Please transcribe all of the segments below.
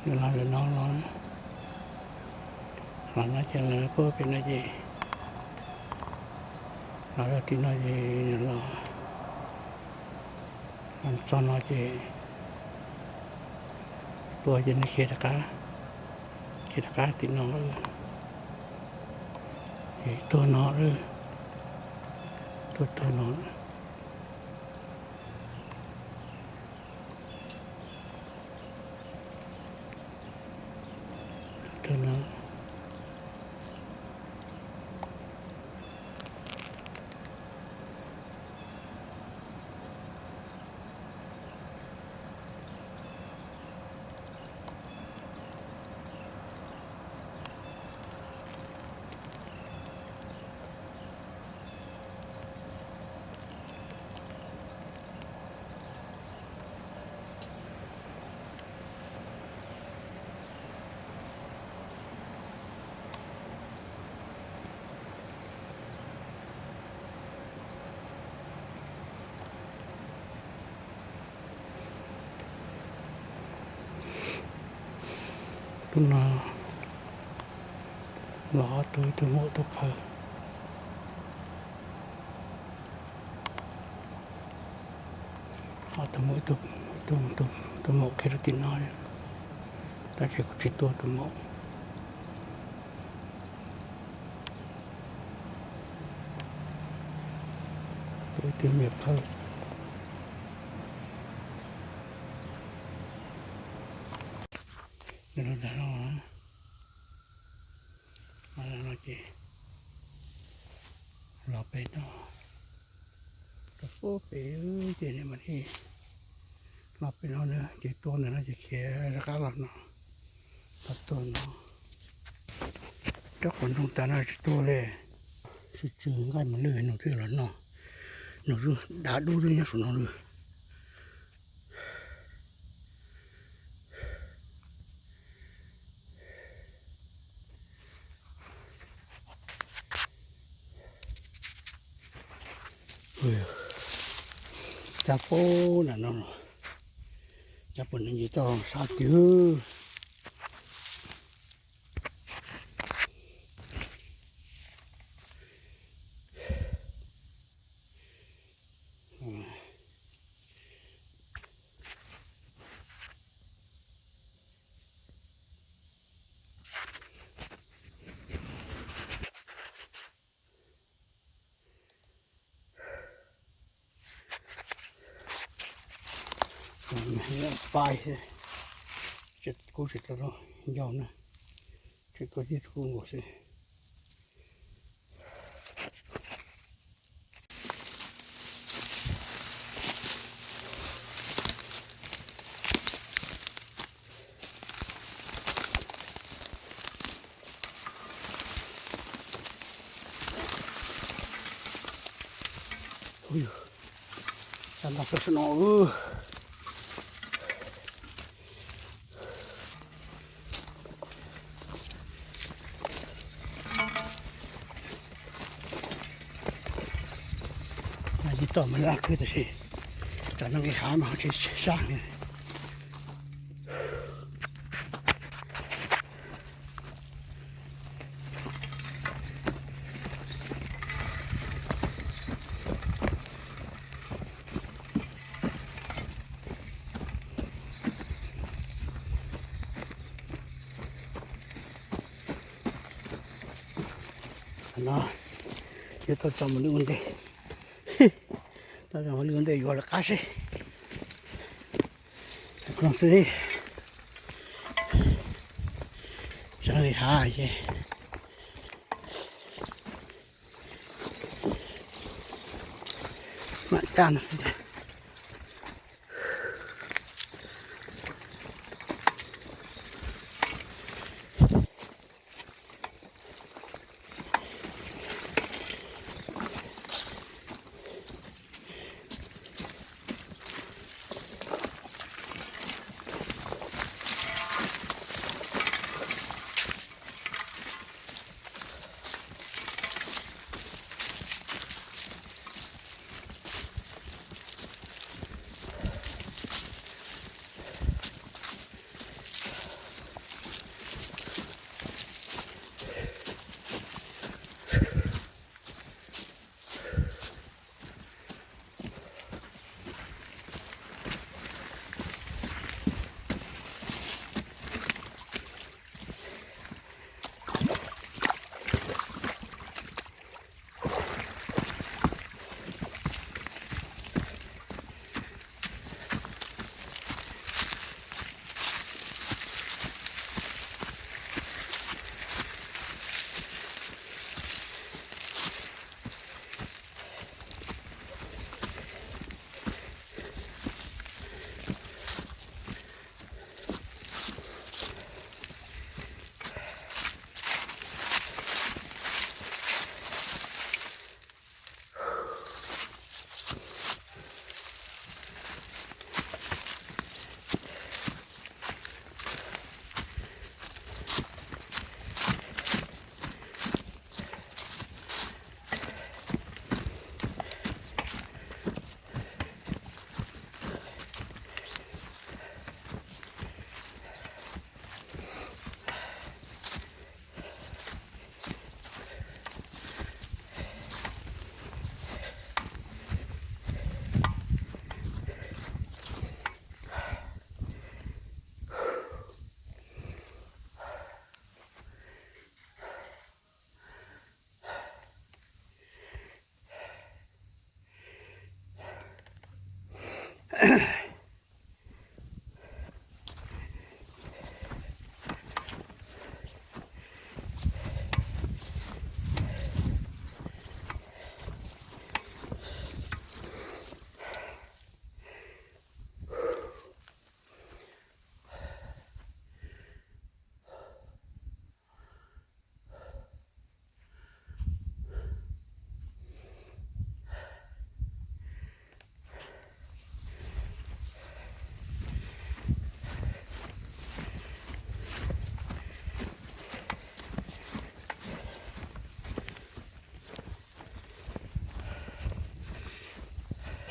Nws los ntawm no los, los no ces los kuj pem no ces, los rau tim no ces nws los, los txog no ces tua ces nws khiav rov qab, khiav rov qab tim no, tuag no, tuag tuag no. Tus no los ob tug, ib tug muam ib tug qhaw. Ob tug muam, ib tug, ib tug, tus muam khiav rau tim no, tab sis kuv tsis tua tus muam. Tus me qhaw nws los dag no, no ces los pem no, rau pem ces nws mam li los pem no na, ces tua ntawm no ces khiav rov qab los no, los tua no. Rab qus ntoo tas no tsis tua li, tsis tsw nqaij mus lwj, nws twb los no, nws dav dub twb nyob saum no lawm. Cab puag nram no, cab puag nws ces tau sab twg. Spy, kuv tsis tau ncau na, tsis tau tib tug nkaus xwb. Ua, cab ntau xwb no. Ces tom mas laj kawg tab sis tsam no nqis hav mas ho tsis sab. No yuav tau tso mus lwm ua ntej, tau tso mus lwm ua ntej yuav lawv qab seb. Koom xwb, sab li hav ces mam cab no xwb.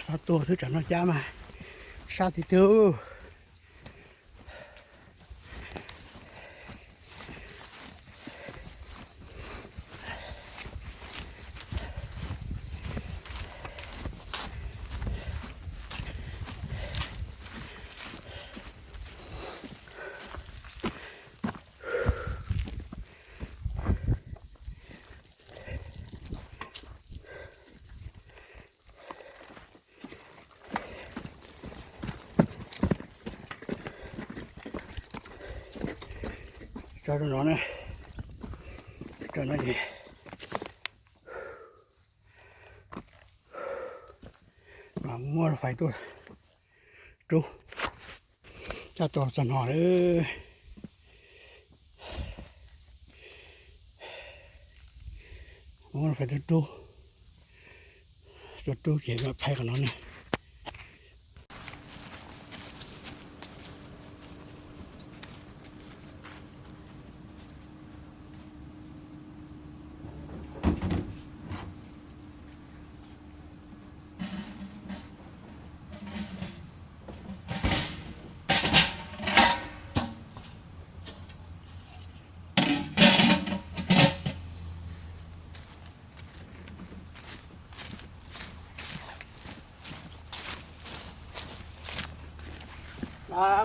Sab tuaj twb tsam no cab mas sab tiag tiag. Tso rau no na, tso no ces mas muab fais tuaj rub, coj tau txog no lawm. Muab fais tuaj rub, tuaj rub ces mam phais qhov no na.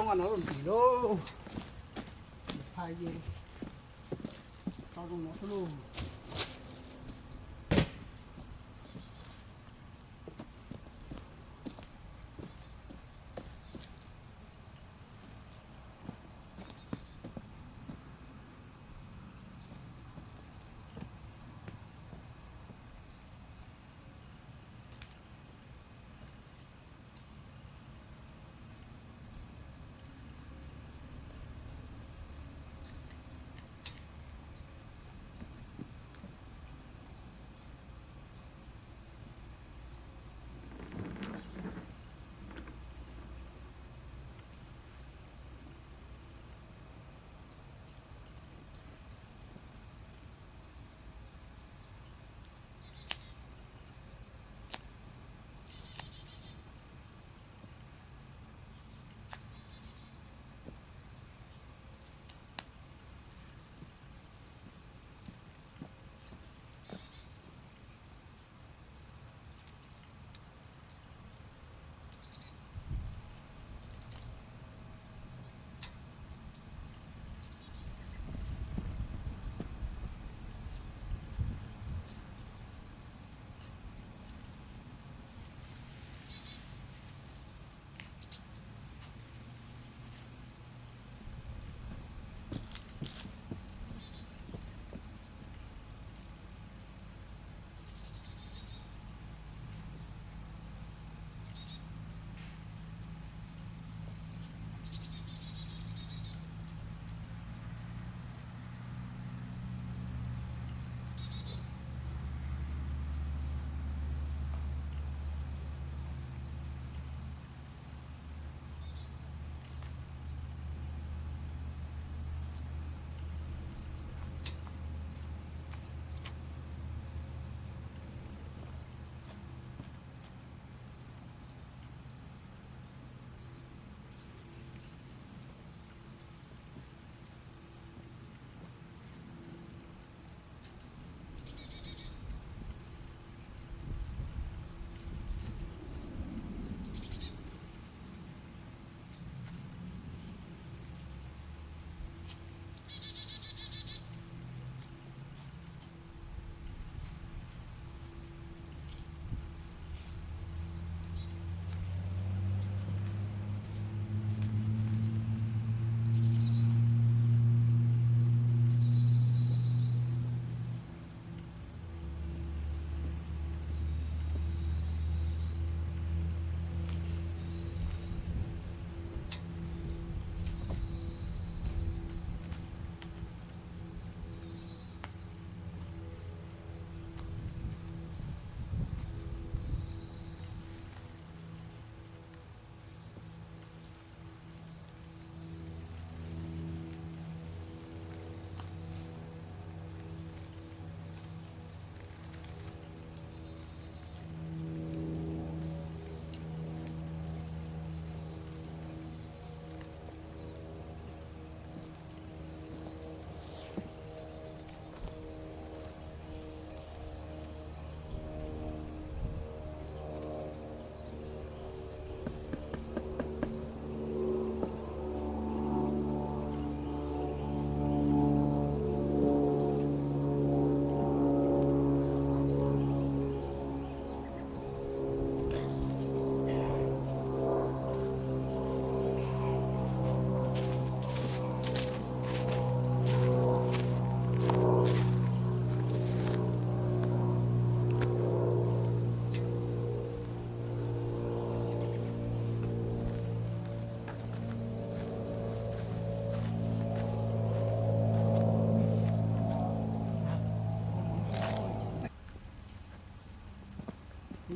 Ua no lub ntim lauj, phaj ye, tau zoo no xwb lauj.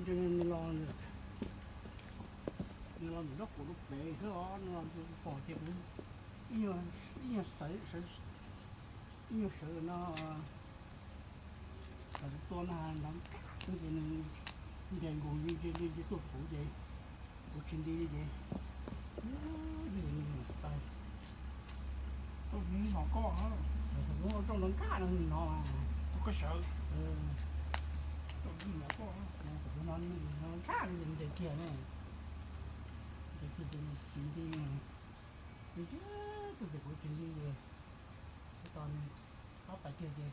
Nws los, nws los nws nraub qaum rau pem xwb os, nws los pom ces kuv ib nyuag sawv, ib nyuag sawv no, sawv tuaj na, nrov nrab ces nws nce nkaus nce nce nce tuaj puv ces kuv tsis nti li ces nws tais. Kuv ua rooj nrov nkaj no nws hnov mas. Tus koj sawv, kuv hnov nws hnov nkaj no ces nws nce kiag na, nce kiag ces nws tsis nti, nws tsis, tus ces kuv tsis nti, tsis tos nws pab pais kiag ces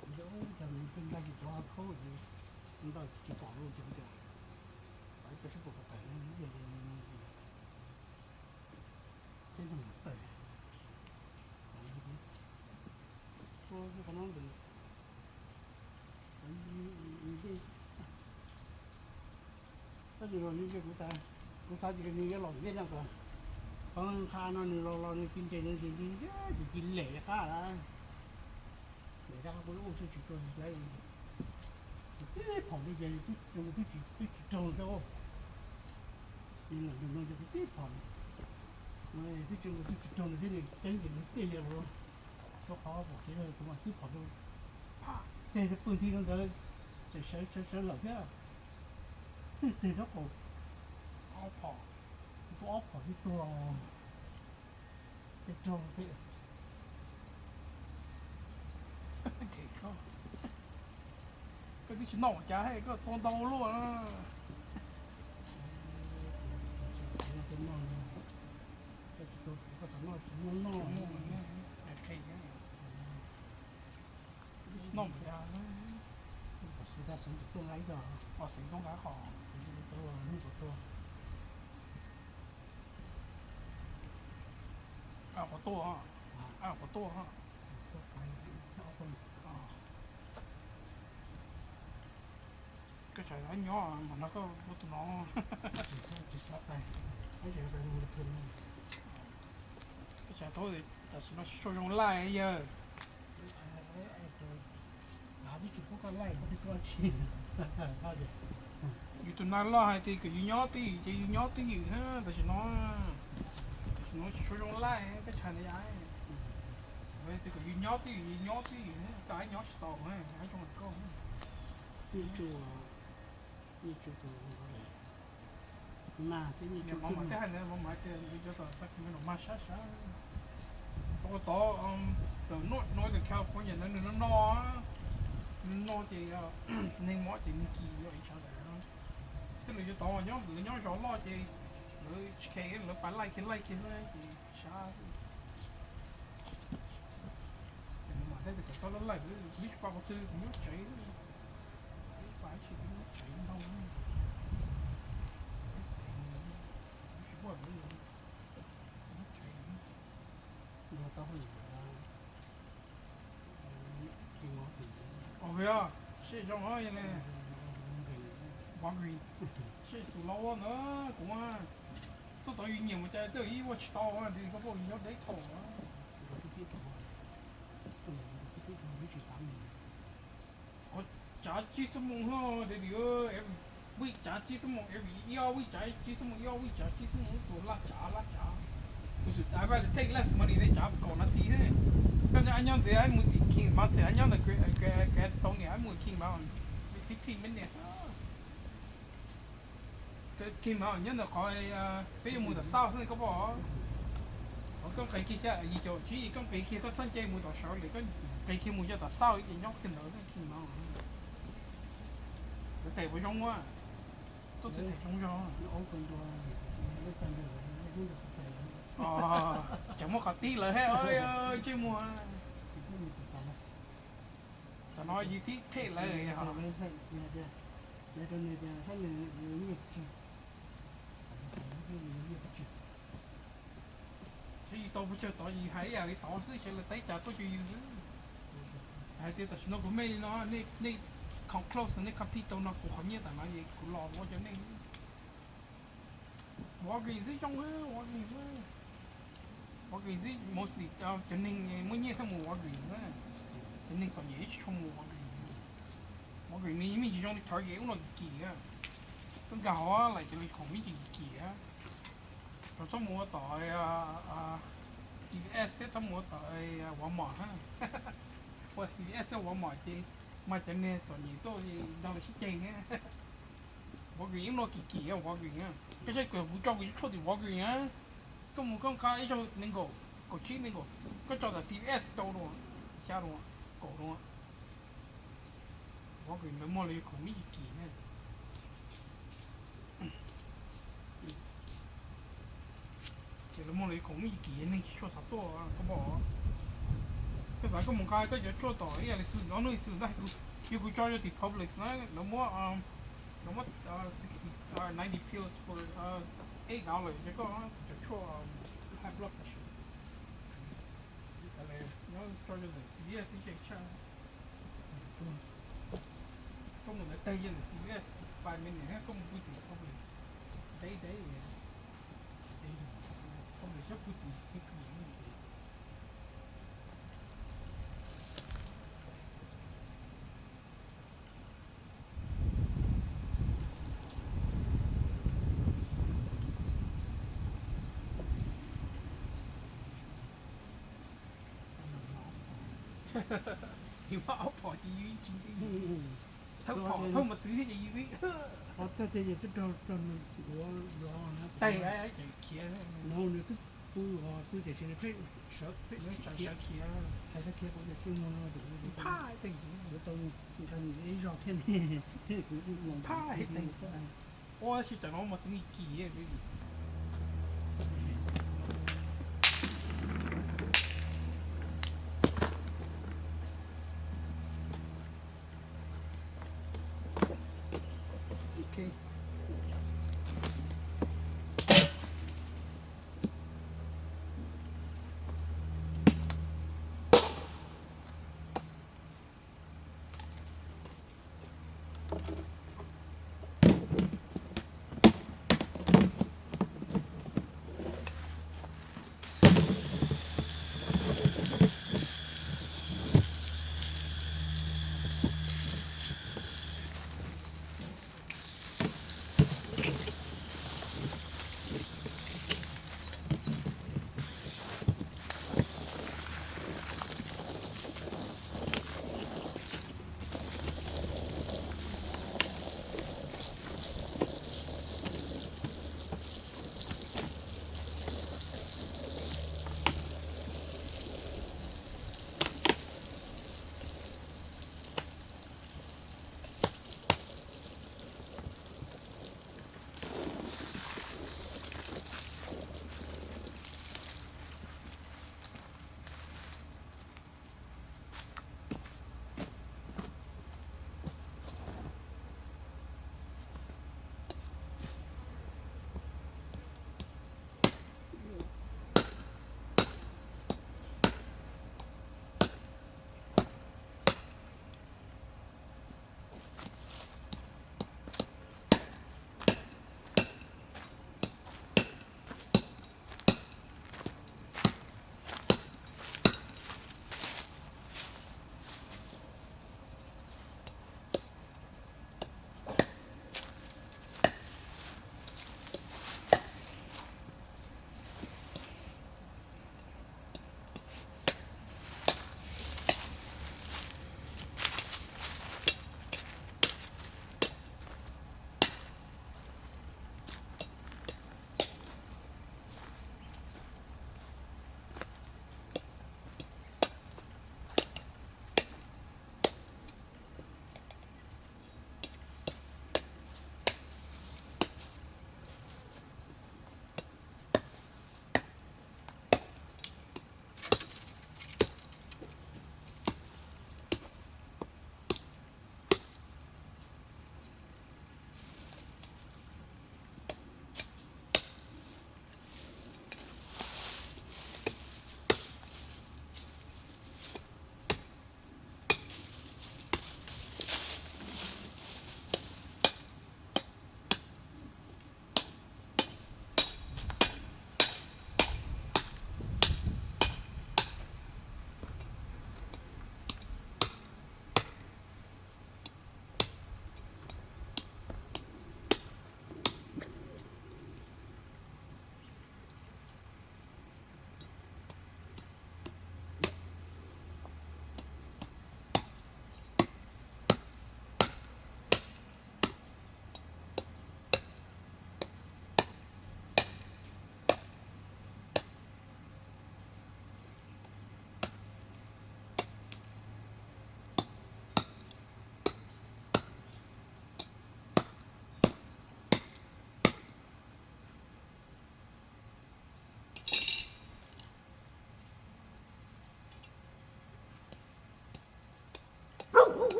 kuv ua cas nws pheej nkag tsis tuav qhov khaub ces ntawm tsis pom lawm ces kuv tias pais ib co sab pus kom tawm ces tib neeg tawm, ua qhov no ntawd, tab sis los nws, kuv xav tias nws yuav los ntej no kom qhov nqha no nws los los nws ci ntes nws ces nws ces ci lem qab lawm. Lem qab kuv ua tsis tsis tau li lawm, tib phom li ces twb tsis raug thiab, nws lam nug no ces kuv tib phom, twb tsis, twb tsis raug nws thiab nws ceeb ces nws tij li rau qhov pom kev rau kuv mas tib phom rau, phaj teg rau pw nthi rau ntawd, tseem sawv sawv sawv lawm thiab, tib teg rau qaum, ob phom, kuv tua ob phom twb tuag, teg raug thiab. Koj twb tsis noj ua cas koj tua ntau luaj. Noj mus cas, xeev tuaj nqa ib co, xeev tuaj nqa qhov, qhov tuaj, qhov tuaj. Koj tsam nyob mas no koj ua tus no, koj tsam tau tam sim no sau zoo laij yawg. Yus tus nais loj hais tias kom yus nyob twj ywm ces yus nyob twj ywm na, tam sim no, tam sim no tsis tshua zoo laij koj tsam ntawd. Tias kom yus nyob twj ywm, yus nyob twj ywm, koj nyob tsis tau, zoo koj. Maj mas teb hais ntawd, maj mas hais tias nws cov tom Sacramento mas sab sab. Ua tod, tom North, Northern California ntawd nws no no, nws no ces neeg mob ces nws kis yog ib tsam ntawd. Tej lawv cov tod nyob, lawv nyob zos loj ces lawv tsis khe, lawv pais laij kiag laij kiag xwb ces sab xwb. Mas thiaj tias kom txhob laj laj, kuv twb tsis pom qhov twg, kuv nyob tsev, pais tsis, kuv nyob tsev ntau, kuv tsis pom lawv, kuv nyob tsev. Ua sij zoo, Walgreens, sij xus los ua ntawd kuv txog tod yus nyiam mus cas twb ib ua tsis tau, koj pom yus nyob deb thaum. Qhov tsav tsib xuab moos, vij tsav tsib xuab moos, every, ib ob vij tsav tsib xuab moos, ib ob vij tsav tsib xuab moos, ib ob vij tsav tsib xuab moos, tus laj tsav laj tsav. Kuv xav tias I'd rather take less money than tsav kaum nas this. Koj nyob nyob ntawd mus tim King Mountain, nyob ntawd Grand Teton, mus King Mountain fifteen minutes. King Mountain nyob ntawm qhov peb yuav mus tom south xwb koj pom. Koj nqis kiag xya yim caum tsib, koj nqis kiag koj txhob nce mus tom sawv li, koj nqis kiag mus coj tom south ces nyob kiag ntawd King Mountain. Lawv tes puas zoo ua? Tuaj tes zoo zog. Ces muaj qhov tib lawm he, ntsej muag. Tam no yus tib phem lawm. Saib yus tau pes tsawg tod yus hais ib yam li tod xwb, sawv daws teb cas tuaj cuag yus xwb. Hais tias tam sim no kuv mej li no, nej come close, nej compete tau no kuv qhov nyiaj tam no es kuv los ua rau nej. Walgreens xwb zoo, Walgreens xwb. Walgreens xwb mostly cov neeg muaj nyiaj thiaj mus Walgreens na. Cov neeg txom nyem tsis tshua mus Walgreens. Walgreens nws yeej tsis zoo li Target ub no kim kim na. Koj nkag hov lawm ces lawv khoom yeej tsis kim kim na. Los txhob mus ua tom CVS thiab txhob mus ua tom Walmart na. Ua CVS thiab Walmart ces mas cov niag txom nyem tuaj nrog lawv sib ceg thiab. Walgreens yeej no kim kim Walgreens na. Koj saib kuv tso kuv tshuaj tim Walgreens na. Koj mus koj nqa ib zaug nees nkaum, kaum tsib nees nkaum, koj tso tom CVS rau dua, xya dua, kaum dua. Walgreens lawv muag lawv yuav khoom me kim kim na. Ces lawv muag lawv yuav khoom me kim kim neeg tsis tshua xav tuaj koj pom. Koj xav koj mus nqa koj cov tshuaj tom ib yam li xu ob hnub xu ntag, yog kuv tso yog tim Publix na, lawv muab, lawv muab sixty, ninety pills for eight dollars ces koj cov tshuaj high blood pressure. Nyob tso yog ntawm CVS xwb ces tshaj. Koj mus ntawd tag yog ntawm CVS five minutes, koj mus pw tim Publix, deb deb, Publix sab pw tim thiab kws. Yus muaj ob phom ces yus tsis nti. Thawj phom thawj mos txwv thiab ces yus tib tag ces twb raug tag nws ua los na. Tag ces khiav no nws twb pw os pw tiam sis nws pheej sawv pheej khiav, khiav khiav kuv tiam sis mus no yuav tau nqa nws ib zaug thiab ne, kuv mus thiab. Ua si tam no mas txwv kim kim.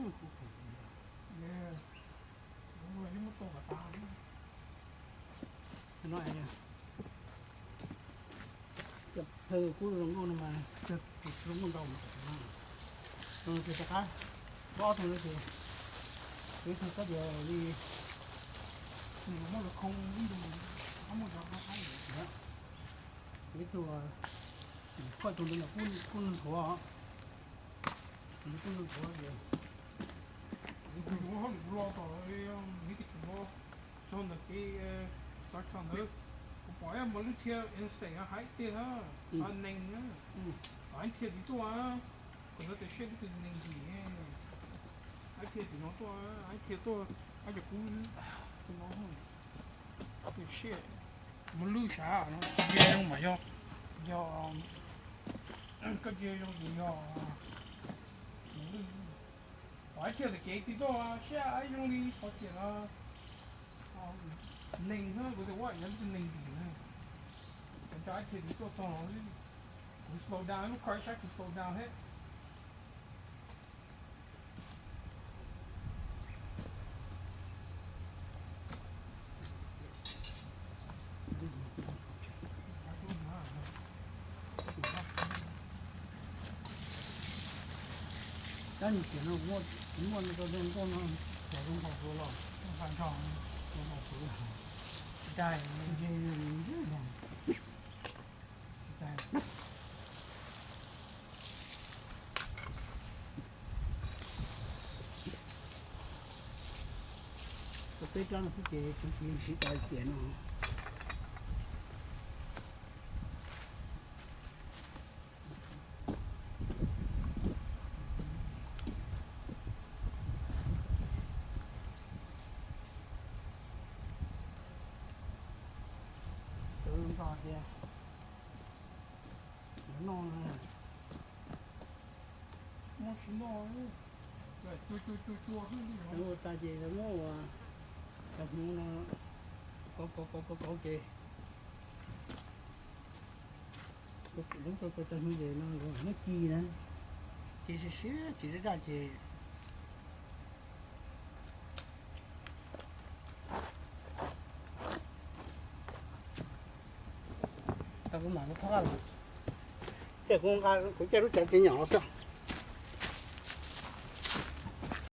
No, cov phaw kub zoo nkauj no mas, zoo nkauj ntau mas, no ces rov qab, ob tug no ces, ib tug kab tias li, nws muab los khoo ib ntus, muab cov qab qab, ib tug, koj tus ntawd kub nws nthuav, kub nws nthuav ces, tus yuav hauj lwm ua tom, neb tus yuav txog ntawm kev txov rog ntawd, kuv pom ib mos lwj thiab insect hais tiag, txov neeg, txov ib thiaj tim tuaj, kuv ntawd tias seb kub tus neeg ntim, ib thiaj tim no tuaj, ib thiaj tuaj, ib cov kub tim no, tias seb, mos lwj sav no, tsis ntsia zoo mas yog, yog, koj ntsia zoo ces yog mos lwj. Pom ib thiaj ntawm kev tim tuaj seb zoo li qhov tias no neeg, kuv tias ua yog lub neeg ntim na, cov ib thiaj tim tuaj txog los, kuv slow down, lub car saib kuv slow down thiab. Tab sis tias no muaj, muaj no rau zoo nkauj no, cov zoo npaum suav los, zoo npaum suav, tsis tag, tsis tag. Tau peb rab no xwb ces tseem tsis siv tau tiam no. Sawv ntxov tias yuav noj no, muab siv noj, ua tas ces muab ua cov hmoov no kov kov kov kov kov ces, lub kov kov cov hmoov ces no muab ci na, ci siab siab ci daj daj ces tau kuv mam li thob, ces kuv nqa kuv caij lub cav txiv nyom xwb.